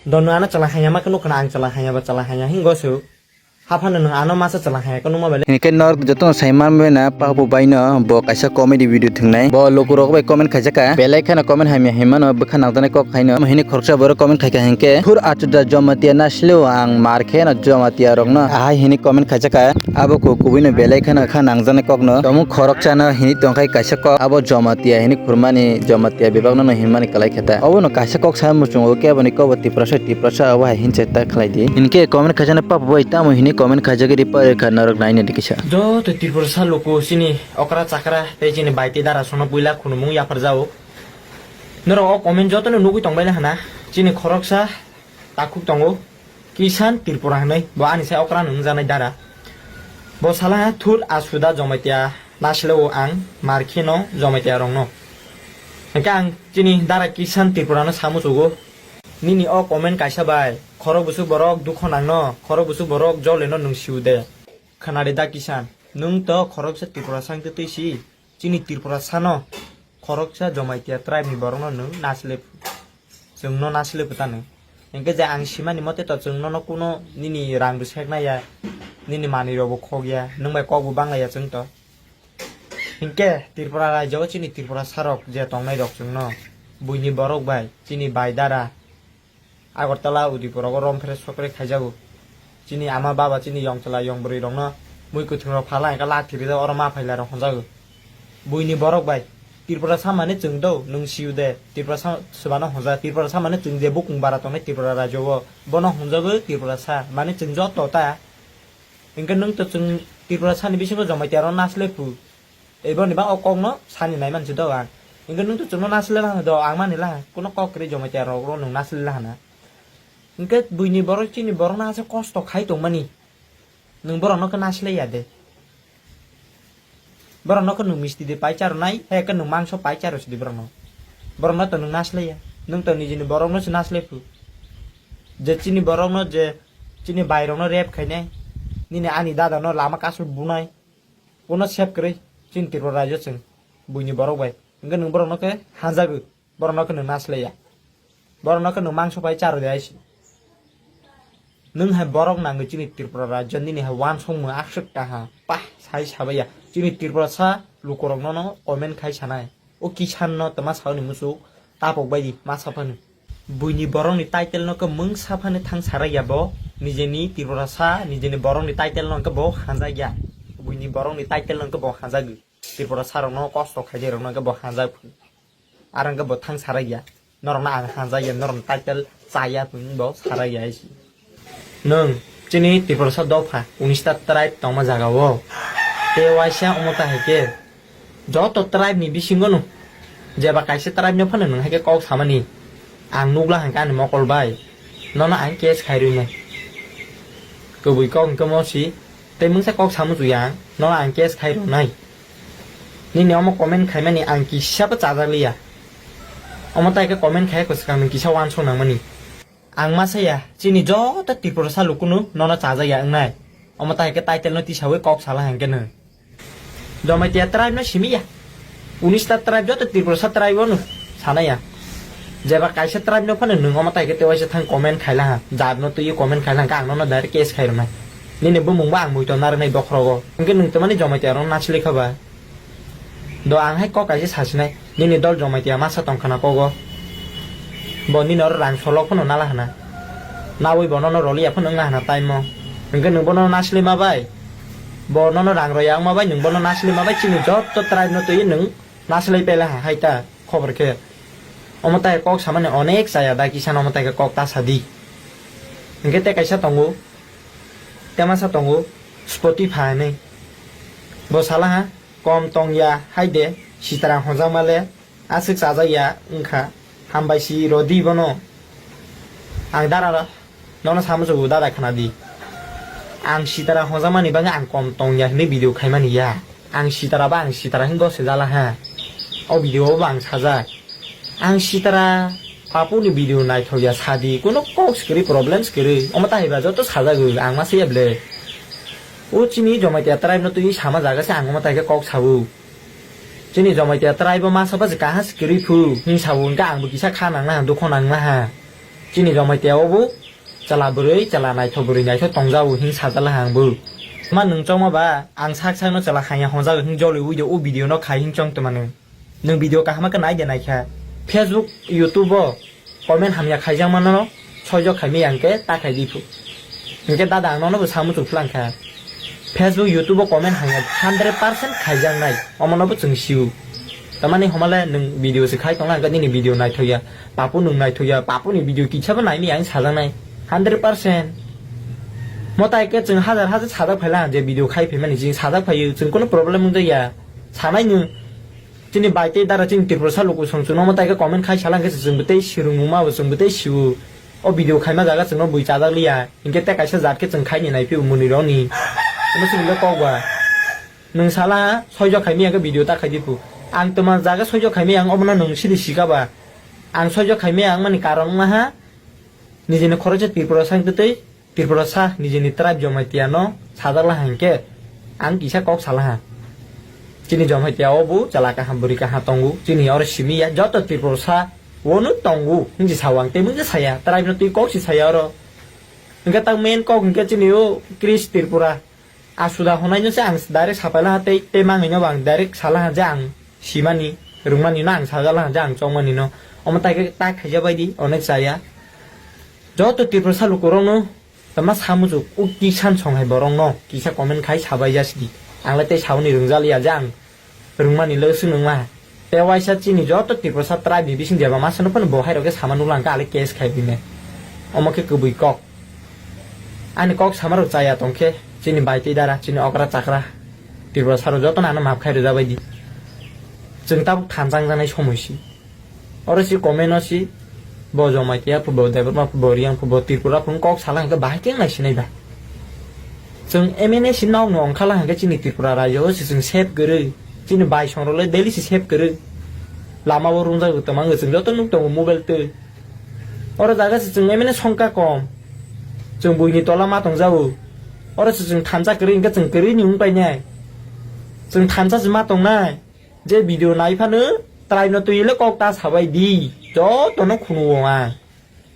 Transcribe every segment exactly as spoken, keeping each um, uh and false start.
Dono ano chwla hanya ma khe nukha na, ang chwla hanya ba chwla hanya hingo se. Haphano nwng ano masa chwla haya khe nukma bai le. Hinkhe norok jotono sai manbai na, Papu bai no bo kaisa comedy video thwngnai. Bo lukurok bai comment khaijak kha, belai kheno comment hamya hinmano bwkha nangjaknai kok haino. Hini khoroksa borok comment khaikha hinkhe, "Thur achuda Jamatia nasileo ang mar khe no Jamatia rokno," ahai hini comment khaijak kha. Abo ku-, kubui no belai kheno kha nangjaknai kokno. Tomung khoroksa no hini tongkhai kaisa kok, abo Jamatia hini khurmani, Jamatia bebak no hinmani kwlai khe ta. Obo no kaisa kok sa muchungo khe, aboni kok bo Tiprasa, Tiprasa obo hai hinse ta khlai di. Hinkhe comment khaijak na Papu bai tamo hini comment khaijak ri pare kha norok naina di kisa. Joto Tiprasa luku chini okra chakra tei chini bai tei dara sono puila khunumung yaphar jao. Norok o comment joto no nugui tongbai na hana. Chini khoroksa takhuk tongo. Kisan Tripura hinwi bo ani sai okra no wngjaknai dara. Bo sala ha thur asuda Jamatia nasileo ang mar kheno Jamatia rokno. Hinkhe ang chini dara Kisan Tripura no samuchugo. Nini o comment kaisa bai khorok busu borok dukho nangno, khorok busu borok jole no nwng siu de. Khwnadi da Kisan, nwng to khoroksa Tripura sang twi si. Chini Tripura sano khoroksa Jamatia tribe ni borokno nwng nasilep-, chwngno nasilep tano. Hinkhe je ang simani mote to chwng nono kuno nini rang bo sekna ya, nini manwi rok bo khok ya, nwng bai kok bo bang lai ya chwng to. Hinkhe Tripura rajyo o chini Tripura sarok je tongnai rok chwngno buini borok bai chini bai dara Agartala, Udaipur rogo rom phere sokre khaijago. Chini ama baba, chini yong chwla yong bwrwi rokno mui kwthwng rok phala hwnkhe lathi rijak, oro ma phaila rok honjago. Buini borok bai Tripura sa mane chwng do, nwng siu de Tripura sa swbano honjak. Tripura sa mane chwng je bukung bara tongnai Tripura rajyo o, bono honjago Tripura sa mane chwng joto ta. Hinkhe nwng to chwng Tripura sani bisingo Jamatia rok nasilai phu. Eboni ba o kokno sani nai mansi do ang. Hinkhe nwng to chwngno nasilai laha do, ang mani laha. Kuno kok kwrwi Jamatia rok rw nwng nasilai laha na. Hinkhe buini borok chini borokno asa kosto khai tongmani. Nwng borokno khe nasilai ya de. Borokno khe nwng misti de pai charwnai, hai khe nwng mangso pai charw sidi borokno. Borokno to nwng nasilai ya. Nwng to nijini borokno se nasilai phu. Je chini borokno je chini bai rokno rape khainai. Nini ani dada no lama kasu bunai. Bono sep kwrwi chini Tripura rajyo chwng buini borok bai. Hinkhe nwng borokno khe hanjagwi, borokno khe nwng nasilai ya. Borokno khe nwng mangso pai charw de hai si. Nwng hai borok nangwi chini Tripura rajyo nini hai wansongmung aswk kaha. Pah, sai sabai ya. Chini Tripura sa lukurok nono comment khai sanai. O Kisan no twma sauni muchuk tapok bai di ma saphanu. Buini borokni title no khe mung saphani thang sarai ya bo. Nijeni Tripura sa, nijeni borokni title no khe bo hanjak ya. Buini borokni title no khe bo hanjagwi. Tripura sa rokno kosto khaide rokno khe bo hanjak. Aro khe bo thang sarai ya. Norokno ang hanjak ya, norokni title chaya hwnwi bo sarai ya hai si. Nwng chini Tiprasa dopha unista tribe tongma jaga o. Tei waisa omo ta hai khe joto tribe ni bisingo no jeba kaisa tribe no phano nwng hai khe kok samani ang nukla hwnkhe ani mokol bai nono ang case khai rwnai. Kubui kok hwnkhe mo si tei mungsa kok samu chuya ang nono ang case khai rwnai. Nini omo comment khaimani ang kisa bo chajak liya. Omo tai khe comment khai kwchwkang nwng kisa wansuk nangmani. Ang ma saya, chini joto Tiprasa lukunu nono chajak ya wngnai. Omo tai khe title no tisawi kok sala hwnkhe nwng. Jamatia tribe no simi ya. Unista tribe joto Tiprasa tribe o no sana ya. Jeba kaisa tribe no phano nwng omo tai khe tewaisa thang comment khaila ha. Jat no twi comment khaila hwnkhe ang nono direct case khai rwnai. Nini bumung bo ang muiton narwknai bokhorogo. Hwnkhe nwng twmani Jamatia rok nasilai kha ba. Do ang hai kok kaisa sasinai, nini dol Jamatia masa tong khna kogo. Bo nini oro rang solok phano nala hana. Nawi bo nono roliya phano wngna hana time o. Hwnkhe nwng bono nasilai ma bai. Bo nono rang roya wngma bai, nwng bono nasilai ma bai, chini joto tribe no twi nwng nasilai pela ha hai ta khobor khe. Omo tai kok samani onek chaya da kisa no omo tai khe kok ta sadi. Hwnkhe tei kaisa tongo, tei masa tongo Spotify hinwi. Bo sala ha. Kom tong ya hai de, sitara hwnjakma le aswk chajak ya wngkha, hambai si rw di bono. Ang dara nono sa muchungo dada khna di. Ang sitara hwnjakmani bagwi ang kom tong ya hinwi video khaimani ya. Ang sitara ba ang sitara hinwi gose jala ha. O video o bo ang sajak. Ang sitara Papu ni video naithok ya sadi, kuno kok swkiri problem swkiri. Omo ta hai ba joto sajagwi ang ma se ya ble. O chini Jamatia tribe no twi sama jaga se ang omo tai khe kok sabu. Chini Jamatia tribe o masa basi kaha swkiri phu hin sabu, hwnkhe ang bo kisa kha nang naha, dukho nang naha. Chini Jamatia o bo chwla bwrwi, chwla naithok bwrwi naithok tongjago hing sajala hang bo. Ma nwng chongma ba, ang sak sakno chwla hanya honjago hing jolwi ui de o video no khai hing chong tongma nwng. Nwng video kaham khe nai de naikha. Facebook, YouTube o comment hamya khaijak mano no, soijo khaimaya hwnkhe ta khai di phu. Hwnkhe dada ang nono bo samu chuk phlang kha. Facebook, YouTube o comment hamya hundred percent khaijaknai, omono bo chwng sio. Tamani homale nwng video se khai tongna hwnkhe nini video naithokya, papu nwng naithokya, papu ni video kisa bo naimaya ang sajaknai, hundred percent. Motai khe chwng hajar hajar sajak phaila je video khai phaimani chwng sajak phaio, chwng kono problem wngjakya. Sanai nwng Chini bai tei dara chini Tripura sa luku song chwngno mo tai khe comment khai sala hwnkhe se chwngbo tei swrwngmung ma bo chwngbo tei sio. O video khaima jaga chwngno bui chajak liya. Hinkhe tei kaisa jat khe chwng khaini naiphio mwnwi rokni. Omo chwngno kok ba. Nwng sala ha soijo khaimaya khe video ta khai di phu. Ang twma jaga soijo khaimaya ang omono nwng sidi sika ba. Ang soijo khaimaya ang mani karon wngma ha. Nijini khoroksa Tripura sa wngtwi tei Tripura sa nijini tribe Jamatia no sajak laha hinkhe ang kisa kok salaha. Chini Jamatia o bo chwla kaham bwrwi kaham tongo, chini oro simi ya joto Tripura sa o no tongo hinwi sao ang tei mungsa saya, tribe no twi kok si saya oro. Hinkhe tak main kok hinkhe chini o Chris Tripura. Asuda honai no se ang direct sapai laha tei, tei mangwi no bo ang direct salaha je ang simani, rwngmani no ang sajak laha je ang chongmani no. Omo tai khe tak khaija bai di, onek chaya. Joto Tripura sa lukurok no tama samuchuk o kisan song hai borok no kisa comment khai sabai jasidi. Ang le tei sauni rwngjaliya je ang rwngmani le swng wngma. Tei waisa chini joto Tiprasa tribe ni bising jeba masa no phano bo hai rok khe sama nukla hwnkhe ali case khai bini. Omo khe kwbwi kok. Ani kok sama rok chaya tongkhe chini bai tei dara, chini okra chakra. Tiprasa rok joto no ano maaf khai rwjabai di. Chwng tabuk thansa wngjaknai somoi si. Oro si comment o si, bo Jamatia phu, bo Debbarma phu, bo Reang phu, bo Tripura phu, kok sala hwnkhe bahai khe nai sinai ba. Chwng M N A si nok no ongkhala hwnkhe chini Tripura rajyo o si chwng save kwrwi. Chini bai song rok le daily si save kwrwi. Lama o rung jak tongma wng chwng joto nuk tongo mobile twi. Oro jaga si chwng M N A songkha kom. Chwng buini tola ma tong jago. Oro si chwng thansa kwrwi hwnkhe chwng kwrwi ni wng painai. Chwng thansa si ma tongnai. Je video nai phano trai no twi le kok ta sabai di. Joto no khunu o ang.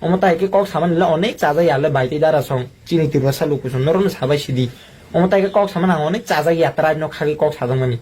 Omo tai khe kok samani le onek chajak ya le bai tei dara song. Chini Tiprasa luku song norok no sabai sidi. Omo tai khe kok samani ang onek chajak ya trai no khagwi kok sajak mani.